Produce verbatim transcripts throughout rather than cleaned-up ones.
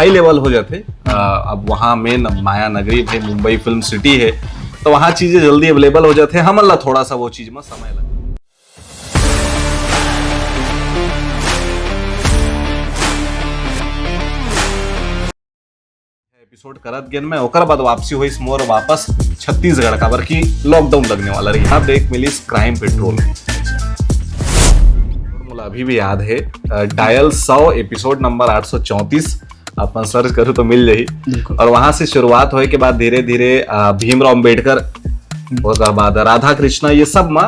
High level हो जाथे। अ, अब वहाँ मेन माया नगरी भाई मुंबई फिल्म सिटी है, तो वहाँ चीजें जल्दी अवेलेबल हो जाथे। हमन ला थोड़ा सा वो चीज में समय लगे। एपिसोड करत गेन मैं, ओकर बाद वापसी होइस मोर वापस छत्तीसगढ़, काबर कि लॉकडाउन लगने वाला रही। अब एक मिलिस क्राइम पेट्रोल। मोला अभी भी याद है, अ, डायल सौ, एपिसोड नंबर आठ सौ चौंतीस, अपन सर्च करूँ तो मिल जाही। बिल्कुल। और वहां से शुरुआत होए के बाद धीरे धीरे, अ, भीमराव अंबेडकर, ओकर बाद राधा कृष्णा, ये सब में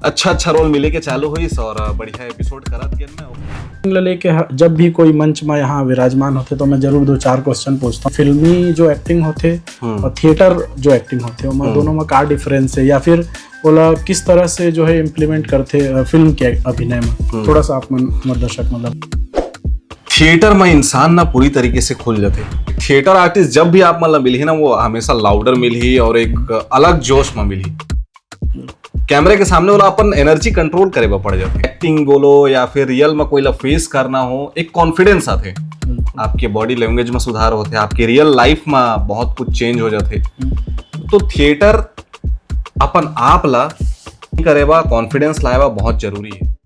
अच्छा अच्छा रोल मिले के चालू होइस और, अ, बढ़िया एपिसोड करत गेन मैं। ल लेके ह-, जब भी कोई मंच में यहाँ विराजमान होथे तो मैं जरूर दो चार क्वेश्चन पूछता हूँ। फिल्मी जो एक्टिंग होथे हम्म। और थिएटर जो एक्टिंग होथे, ओमा हम्म। दोनों में का डिफरेंस है या फिर ओला किस तरह से जो है इम्प्लीमेंट करथे, अ, फिल्म के अभिनय में, हम्म। थोड़ा सा आप मन मार्गदर्शन, मतलब। थिएटर में इंसान ना पूरी तरीके से खुल जाथे। थिएटर आर्टिस्ट जब भी आप मन ला मिलही ना, वो हमेशा लाउडर मिलही और एक अलग जोश में मिलही। कैमरे के सामने ओला अपन एनर्जी कंट्रोल करे बर पड़ जाथे। एक्टिंग बोलो या फिर रियल में कोई ला फेस करना हो, एक कॉन्फिडेंस आथे। आपके बॉडी लैंग्वेज में सुधार होथे, आपके रियल लाइफ में बहुत कुछ चेंज हो जाथे। तो थिएटर अपन आप ला करे बा, कॉन्फिडेंस लाए बा बहुत जरूरी है।